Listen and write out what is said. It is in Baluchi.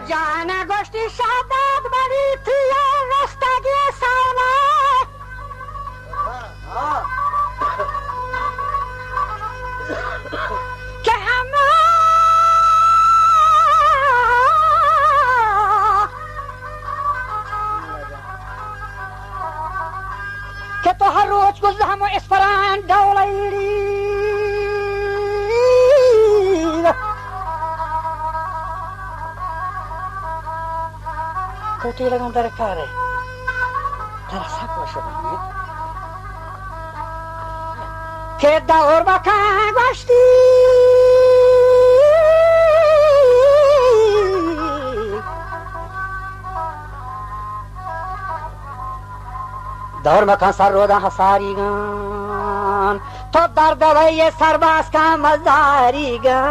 جانا گوشتی شہداد بڑی تھی رستگی سالا کہ ہما کہ تو ہر روچ گوں زہم و اسپران ڈولئیڑی۔ تو ٹیلگاں درکارئے، ترا سک وش بنت کہ دور بکن گوشتی۔ دور مکن سر روداں ہساریگاں، تو درد وئی سرباز کن مزاریگاں۔